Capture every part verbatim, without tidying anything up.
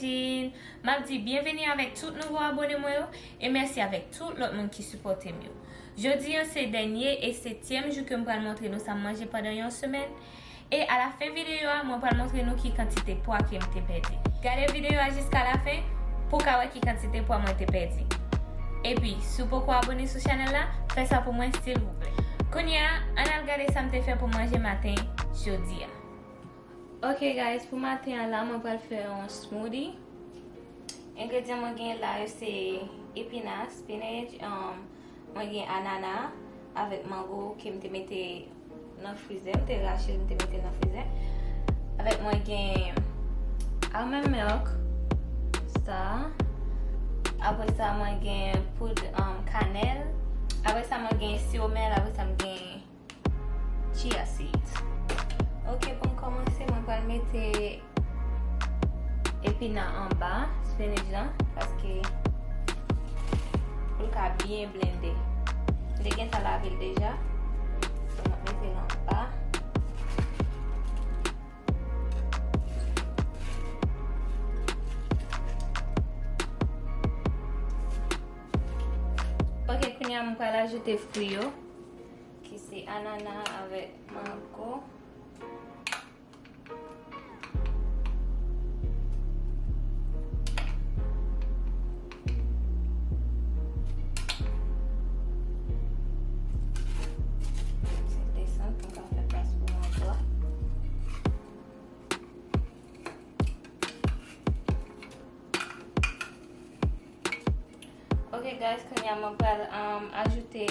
Chin. M ap di byenveni avèk tout nouvo abone mwen yo, e mèsi avèk tout lòt moun ki sipòte m yo. Jodi a se dènye e setyèm jou ke m pral montre nou sa m manje pandan yon semèn. E alafen videyo a, mwen pral montre nou ki kantite pwa ke m te pèdi. Gade videyo a jiska lafen pou w ka wè ki kantite pwa mwen te pèdi. Epi, si w poko abone sou chanèl la, fè sa pou mwen silvouplè. Kounye a, ann al gade sa m te fè pou manje maten jodi a. Ok guys, pou maten an la, mwen pral fè yon smoothie. Engredyan mwen gen la yo se epina, spinach, um, mwen gen anana avèk mango ke m te mete nan frizè, m te rache l, m te mete l nan frizè. Avèk mwen gen almond milk, sa. Apre sa, mwen gen poud, um, kanèl. Apre sa, mwen gen siwo mèl. Apre sa, m gen chia seeds. Ok, pou m kòmanse, mwen pral mete epina anba spinach lan, paske pou l ka byen blende. M te gentan lave l deja. So, mwen mete l anba. Ok, kounye a mwen pral ajoute fwi yo, ki se anana avèk mango. Desann pou m ka fè plas pou mango a. Ok guys, kounye a mwen pral, um, ajoute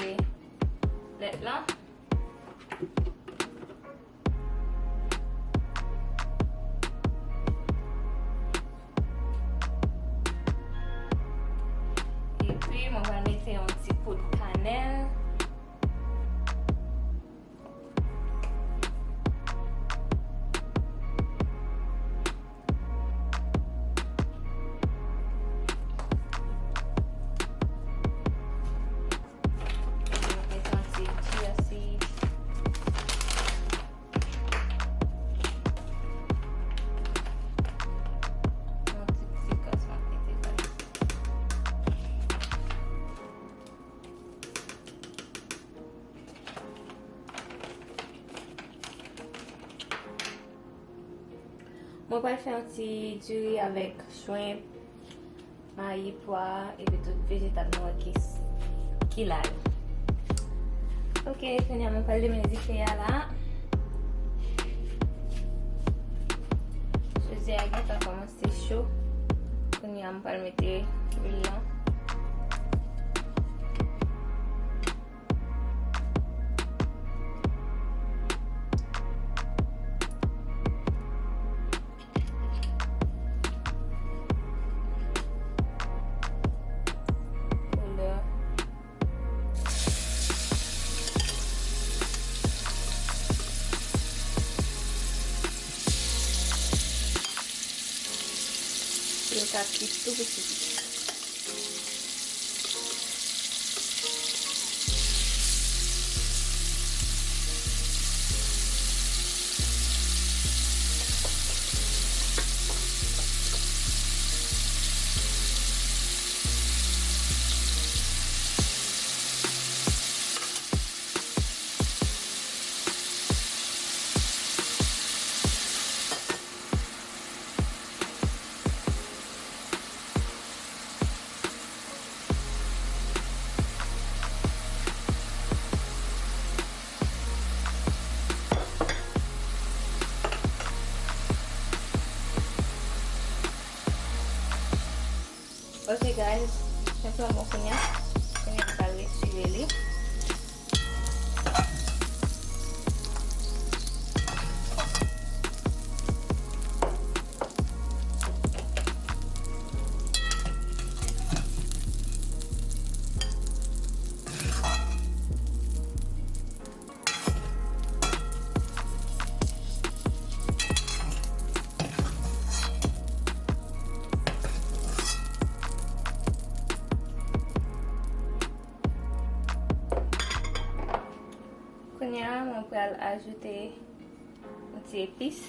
lèt lan. Epi, mwen pral mete yon ti poud kanèl. Mwen mete yon ti chia seed. Yon ti ti kras mwen mete la. Mwen pral fè yon ti diri avèk shrimp, mayi, pwa, epi tout vejetab nou wè ki, ki la yo. Ok, kounye a mwen pral limen dife a la. Jodi a gentan kòmanse cho. Kounye a mwen pral mete lwil lan. Koulè. Pou yo ka kwit tou piti piti. Ok guys, shrimp lan bon kounye a. Kounye a m pral retire li. Kounye a, mwen pral ajoute yon ti epis.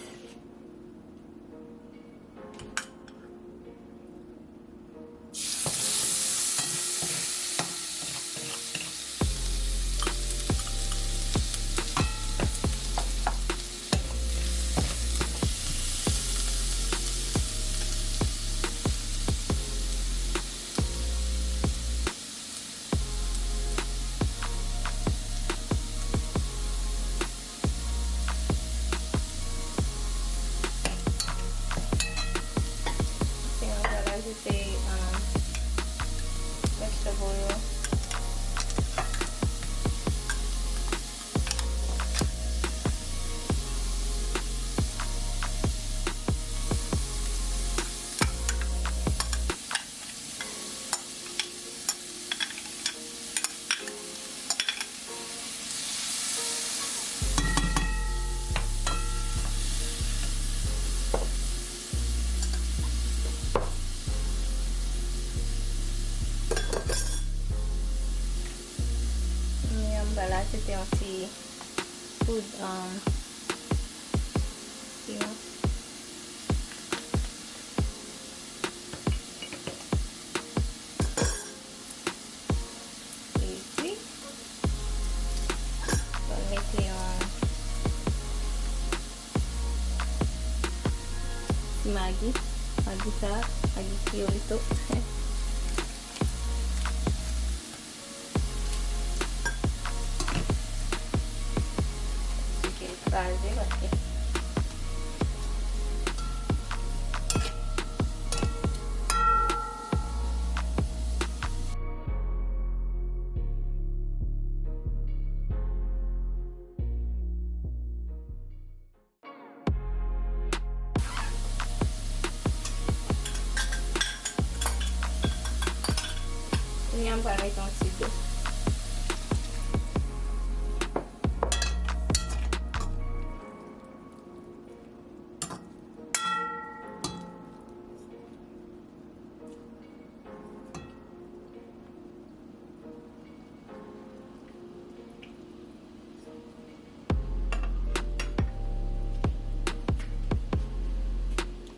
Poud, um, piman. Epi, mwen mete yon ti magi. Magi sa, magi kreyòl tou. Kraze, paske Kounye a m pral mete yon ti dlo.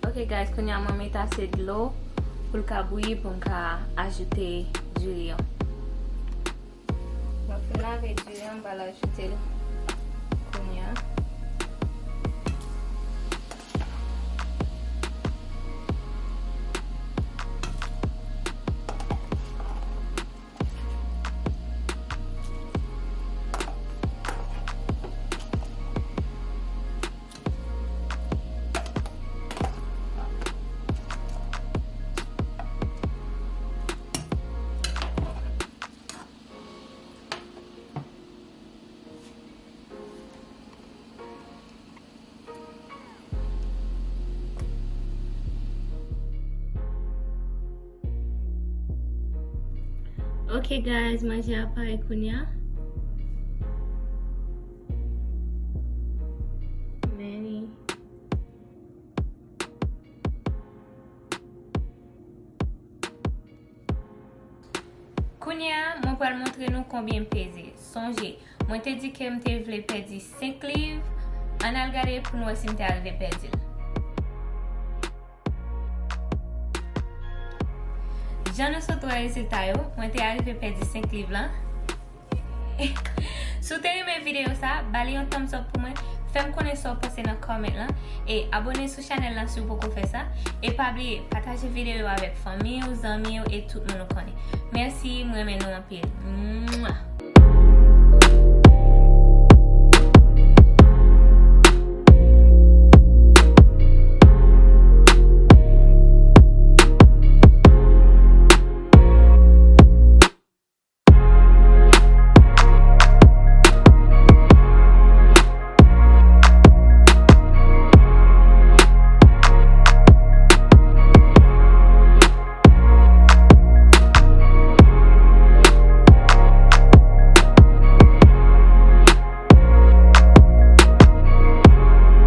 Ok guys, kounye a mwen mete ase dlo pou l ka bouyi pou m ka ajoute diri an. Mwen fin lave diri an, m pral ajoute l kounye a. Ok guys, manje a pare kounye a. Many. Kounye a, mwen pral montre nou konbyen m peze. Sonje, mwen te di ke m te vle pèdi senk liv. Ann al gade pou n wè si m te arive pèdi l. Jan nou sot wè rezilta yo, mwen te arive pèdi senk liv lan. Si w te renmen videyo sa, ba li yon thumbs up pou mwen, fè m konnen sa w panse nan comment lan, e abòne sou chanèl lan si w poko fè sa, e pa bliye pataje videyo yo avèk fanmi w, zanmi w e tout moun ou konnen. Mèsi, m renmen nou anpil. Mwah!